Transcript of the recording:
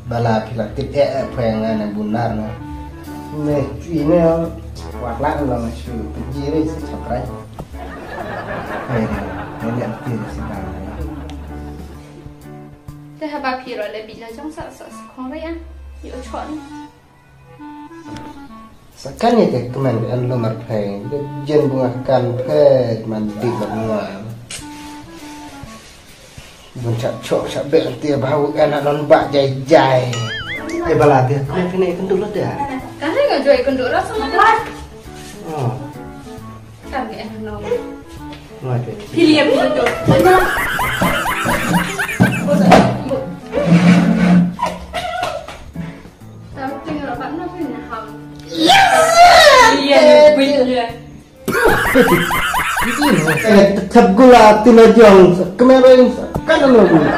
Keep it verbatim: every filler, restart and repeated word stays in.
Bala phi la tip eh eh pwe nga na bunar na. Ne chui ne wa klan la ma shu piji re si chaprai. Ne ne ne ti si ta. Te haba phi ro le bi la jong sa sa sa khong re ya. Yo chon. Sa kan ye te kmen an lo mar phe. Jen bunga kan phe man di la bunga. Bun chak chok chak bek ti ba hu kan non ba jai jai. Eh bala dia kmen kene kendul dia. Kan nga joi kendul rasa mana. Oh. Kan ke no. Ngoi pe. Pilihan itu. Something about nothing. Pilihan. Thap gula tina jong kemarin kan lo gula.